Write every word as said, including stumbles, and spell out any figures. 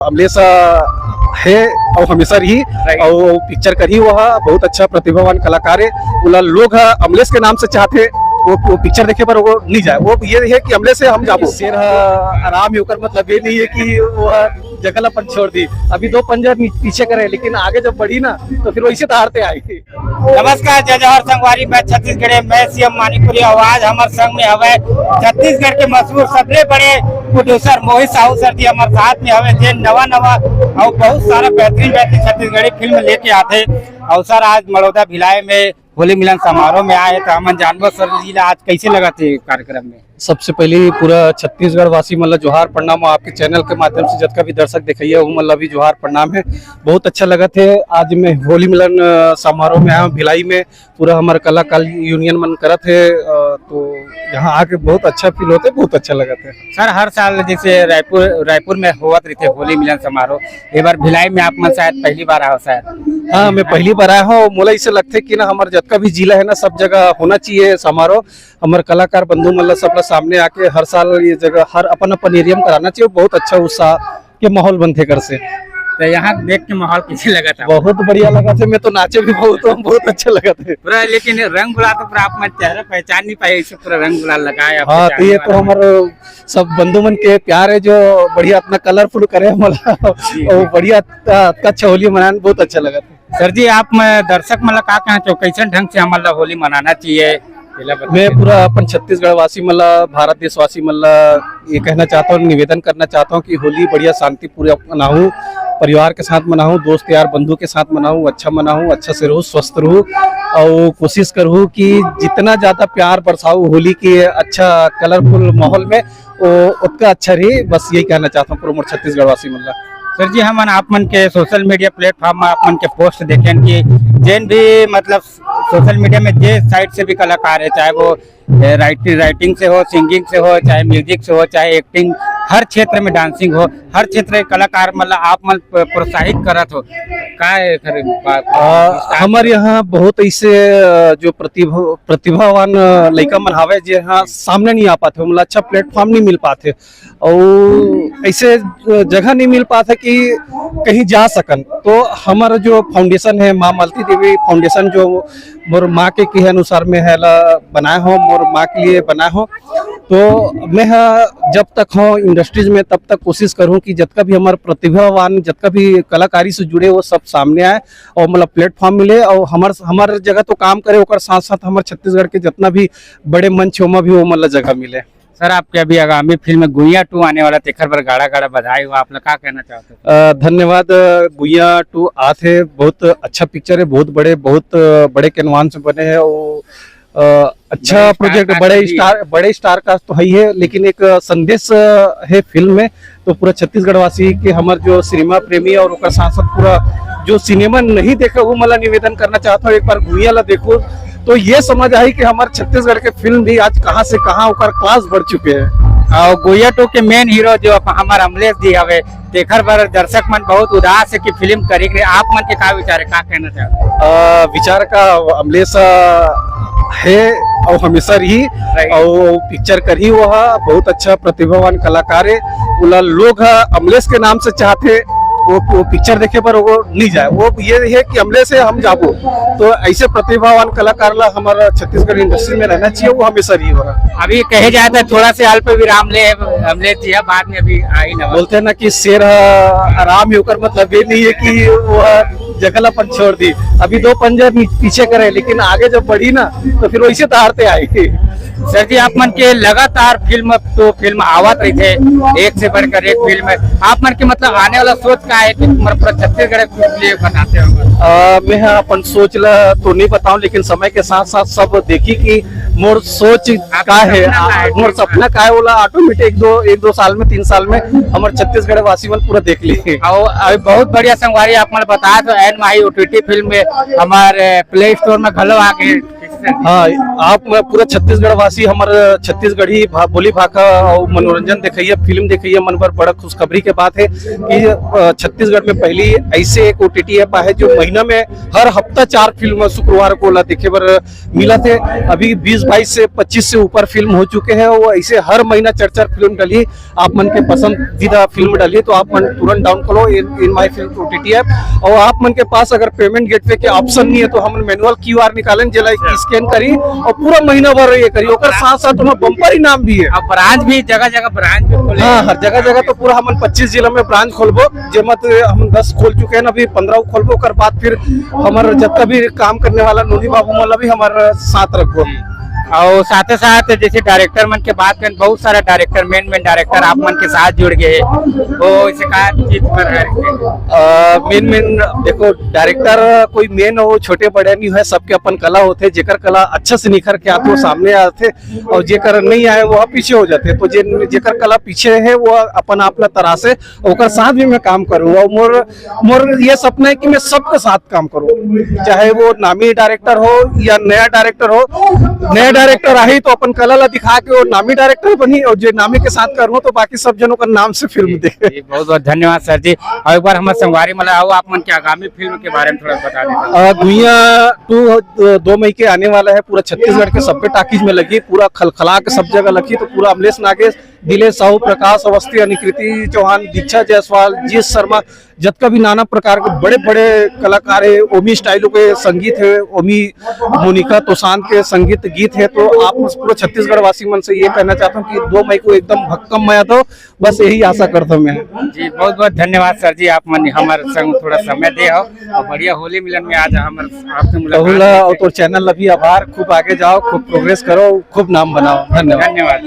अमलेश, अ, हे अउ हमेशा रही। अउ पिक्चर करही, वो ह बहुत अच्छा प्रतिभावान कलाकार हे। ओला लोग ह अमलेश के नाम से चाहथे, वो, वो पिक्चर देखे बर वो नहीं जाए। वो ये हे कि अमलेश हे, हम जाबो। शेर ह आराम हे, ओकर मतलब ये नहीं हे कि वो ह जगह ला अपन छोड़ दी। अभी दो पंजा पीछे करे, लेकिन आगे जब बढ़ी ना, तो फिर वैसे तो हारते आई। नमस्कार, जय जोहार संगवारी, मैं छत्तीसगढ़, मैं सीएम मानिकपुरी। अउ आज हमर संग में हवे छत्तीसगढ़ के मशहूर सबले बड़े प्रोड्यूसर मोहित साहू सर जी हमर साथ में हवे, जे नवा नवा अउ बहुत सारा बेहतरीन बेहतरीन छत्तीसगढ़ी फिल्म लेके आथे। अउ सर आज मड़ौदा भिलाई में होली मिलन समारोह में आए, तो हमन जानबो सर जी ला आज कैसे लगत हे कार्यक्रम में। सबसे पहले पूरा छत्तीसगढ़ वासी मन ला जोहार प्रणाम, अउ आपके चैनल के माध्यम से जतका भी दर्शक देखइया, उमन ला भी जोहार प्रणाम हे। बहुत अच्छा लगत हे। आज मैं होली मिलन, अ, समारोह में आया हूँ भिलाई में। पूरा हमर कलाकार यूनियन मन करत हे, अ, तो यहाँ आके बहुत अच्छा फील होथे, बहुत अच्छा लगत हे। सर, हर साल जैसे रायपुर, रायपुर में होवत रहिथे होली मिलन समारोह, ए बार भिलाई में आप मन शायद पहली बार आए हो शायद। हाँ, मैं पहली बार आया हूँ। मोला इसे लगथे कि ना, हमर जतका भी जिला हे ना, सब जगह होना चाहिए समारोह। हमर कलाकार बंधु मन ला, सब ला सामने आके हर साल ये जगह, हर अपन अपन एरिया में कराना चाहिए। बहुत अच्छा उत्साह के माहौल बनथे कर से। तो यहाँ देख के माहौल कैसे लगत हे? बहुत बढ़िया लगत हे। मैं तो नाचे भी बहुत हूँ, बहुत अच्छा लगत हे। पूरा लेकिन रंग गुलाल तो पूरा आप मन चेहरा पहचान नहीं पाए, ऐसे पूरा रंग गुलाल लगाए आप हाँ, तो पहचानने ये तो वाला। हमर सब बंधु मन के प्यार हे, जो बढ़िया अपना कलरफुल करे हमला। जी, और जी। बढ़िया, अ, अच्छा होली मनाए, बहुत अच्छा लगत हे। सर जी, आप मैं दर्शक मन ला का कहना चाहो, कैसन ढंग से हमन ला होली मनाना चाहिए, एला बताइए। मैं पूरा अपन छत्तीसगढ़ वासी मन ला, भारत देशवासी मन ला ये कहना चाहता हूँ, निवेदन करना चाहता हूँ कि होली बढ़िया शांतिपूर्वक मनाहूँ, परिवार के साथ मनाहूँ, दोस्त यार बंधु के साथ मनाहूँ, अच्छा मनाहूँ, अच्छा से रहूँ, स्वस्थ रहूँ, और कोशिश करूँ कि जितना ज्यादा प्यार बरसाऊँ होली के अच्छा कलरफुल माहौल में, वो उतना अच्छा रही। बस यही कहना चाहता हूँ पूरा मोर छत्तीसगढ़ वासी मन ला। सर जी, हमन आप मन के सोशल मीडिया प्लेटफॉर्म में आप मन के पोस्ट देखेन कि जेन भी मतलब सोशल मीडिया में जे साइड से भी कलाकार हे, चाहे वो, ए, राइटिंग, राइटिंग से हो, सिंगिंग से हो, चाहे म्यूजिक से हो, चाहे एक्टिंग, हर क्षेत्र में, डांसिंग हो, हर क्षेत्र के कलाकार मन ला आप मन प-, प्रोत्साहित करत हो। का हे एकर बात? अ, हमर यहाँ बहुत ऐसे, अ, जो प्रतिभा-, प्रतिभावान, अ, लइका मन हावे, जे हा सामने नहीं आ पाथे, ओमन ला अच्छा प्लेटफॉर्म नहीं मिल पाथे। अउ ऐसे जगह नहीं मिल पाथे कि कहीं जा सकन। तो हमर जो फाउंडेशन हे, माँ मालती देवी फाउंडेशन, जो मोर माँ के किहे अनुसार में हे ला बनाए हो, मोर माँ के लिए बनाए हो, तो मैं ह जब तक हो इंडस्ट्रीज में, तब तक कोशिश करूँ कि जतका भी हमर प्रतिभावान, जतका भी कलाकारी से जुड़े, वो सब सामने आए और मतलब प्लेटफॉर्म मिले और हमर, हमर जगह तो काम करे, ओकर साथ साथ हमर छत्तीसगढ़ के जितना भी बड़े मंच हे, ओमा भी वो मतलब जगह मिले। सर, आपके अभी आगामी फिल्म गुइया टू आने वाला, तेखर बर गाड़ा गाड़ा बधाई हो, आप ला का कहना चाहते हो? अ, धन्यवाद। अ, गुइया टू आत हे, बहुत अच्छा पिक्चर हे, बहुत बड़े, बहुत, अ, बड़े कैनवास में बने हे, वो, अ, अच्छा बड़े स्टार प्रोजेक्ट, कास्ट बड़े भी। स्टार, बड़े स्टार कास्ट तो है ही है, लेकिन एक, अ, संदेश, अ, हे फिल्म में, तो पूरा छत्तीसगढ़ वासी के, हमर जो सिनेमा प्रेमी और ओकर साथ साथ पूरा जो सिनेमा नहीं देखे, वो मला निवेदन करना चाहता हूँ, एक बार गुइया ला देखो, तो ये समझ आई कि हमर छत्तीसगढ़ के फिल्म भी आज कहाँ से कहाँ ओकर क्लास बढ़ चुके हैं। और गुइया टू के मेन हीरो जो अप-, हमर अमलेश जी हवे, तेखर बर दर्शक मन बहुत उदास हे कि फिल्म करिक रे। आप मन के का विचार हे, का कहना चाहते? अ, विचार का, अमलेश, अ, हे और हमेशा रही। राइट। और पिक्चर करही, वो ह बहुत अच्छा प्रतिभावान कलाकार हे। ओला लोग ह अमलेश के नाम से चाहथे, वो, वो पिक्चर देखे बर वो नहीं जाए। वो ये हे कि अमलेश हे, हम जाबो। तो ऐसे प्रतिभावान कलाकार ला हमर छत्तीसगढ़ इंडस्ट्री में रहना चाहिए, वो हमेशा रही हो रहा। अभी कहे जाए तो थोड़ा से अल्प विराम ले, अमलेश जी ह बाद में अभी आई ना। बोलते हैं ना कि शेर ह आराम हे, ओकर मतलब ये नहीं हे कि वो ह जगह ला अपन छोड़ दी। अभी दो पंजा पी-, पीछे करे, लेकिन आगे जब बढ़ी ना, तो फिर वैसे तो हारते आई। सर जी, आप मन के लगातार फिल्म तो फिल्म आवत रहिथे, एक से बढ़कर एक फिल्म। आप मन के मतलब आने वाला सोच का हे कि मतलब पूरा छत्तीसगढ़ के लिए बनाते हो? अ, मैं ह अपन सोच ला तो नहीं बताऊं, लेकिन समय के साथ साथ सब देखी कि मोर सोच आप का हे, सपना का आ, हे? मोर सपना का हे, ओला ऑटोमेटिक एक दो, एक दो साल में, तीन साल में हमर छत्तीसगढ़ वासी मन पूरा देख ली। और अभी बहुत बढ़िया संगवारी आप मन बताए तो एन माही ओटीटी फिल्म में हमर प्ले स्टोर में घलो आ गए। हाँ, आप मैं पूरा छत्तीसगढ़ वासी, हमर छत्तीसगढ़ी भा-, बोली भाखा और मनोरंजन देखइया, फिल्म देखइया मन बर बड़ा खुशखबरी के बात है कि, अ, छत्तीसगढ़ में पहली ऐसे एक ओटीटी ऐप आहे जो महीना में हर हफ्ता चार फिल्म शुक्रवार को ला देखे बर मिलत हे। अभी बीस बाईस से पच्चीस से ऊपर फिल्म हो चुके हैं, वो ऐसे हर महीना चार चार फिल्म डली। आप मन के पसंदीदा फिल्म डली तो आप मन तुरंत डाउन करो in, in my film OTT app. और आप मन के पास अगर पेमेंट गेटवे के ऑप्शन नहीं है तो हमन मैनुअल क्यूआर निकालेन, जेला स्कैन करी और पूरा महीना भर ये करी। ओकर साथ साथ ओमा बम्पर इनाम भी है। अब ब्रांच भी जगह जगह ब्रांच भी खोले। हाँ, हर जगह जगह तो पूरा हमन पच्चीस जिला में ब्रांच खोलबो, जेमा तो हम दस खोल चुके हैं, अभी पंद्रह खोलबो। ओकर बाद फिर हमर जतका भी काम करने वाला नोनी बाबू मन ला भी हमर साथ रखबो। और साथे साथ जैसे डायरेक्टर मन के बात करें, बहुत सारा डायरेक्टर, मेन मेन डायरेक्टर आप मन के साथ जुड़ गए हैं, वो इसे का चीज पर है? मेन मेन देखो, डायरेक्टर कोई मेन हो, छोटे बड़े नहीं है, सबके अपन कला होते, जेकर कला अच्छा से निखर के आते वो सामने आते, और जेकर नहीं आए वो पीछे हो जाते। तो जे जेकर कला पीछे है वो अपन आप ला तराशे, ओकर साथ भी मैं काम करूँ। और मोर मोर ये सपना है कि मैं सबके साथ काम करूँ, चाहे वो नामी डायरेक्टर हो या नया डायरेक्टर हो। नया डायरेक्टर आही तो अपन कला ला दिखा के वो नामी डायरेक्टर बनी, और जो नामी के साथ करूँ तो बाकी सब जनों का नाम से फिल्म देखे। जी, बहुत बहुत धन्यवाद सर जी। और एक बार हमारे संगवारी मन ला, आओ आप मन के आगामी फिल्म के बारे में थोड़ा बता देते हैं। अ, गुइया टू दो मई के आने वाला है, पूरा छत्तीसगढ़ के सब्बे टाकीज में लगी, पूरा खलखला के सब जगह लगी। तो पूरा अमलेश नागेश, दिलेश साहू, प्रकाश अवस्थी, अनिकृति चौहान, दीक्षा जायसवाल, जीत शर्मा, जतका भी नाना प्रकार के बड़े बड़े कलाकार है, ओमी स्टाइलो के संगीत है, ओमी मोनिका तोसान के संगीत गीत है। तो आप पूरा छत्तीसगढ़ वासी मन से ये कहना चाहता हूँ कि दो मई को एकदम भक्कम मया दो, बस यही आशा करता हूँ मैं। जी, बहुत बहुत धन्यवाद सर जी, आप मन हमारे संग थोड़ा समय दे हो और बढ़िया होली मिलन में आज हमर आपसे मुलाकात हुआ। और तो चैनल ला भी आभार, खूब आगे जाओ, खूब प्रोग्रेस करो, खूब नाम बनाओ। धन्यवाद। धन्यवाद।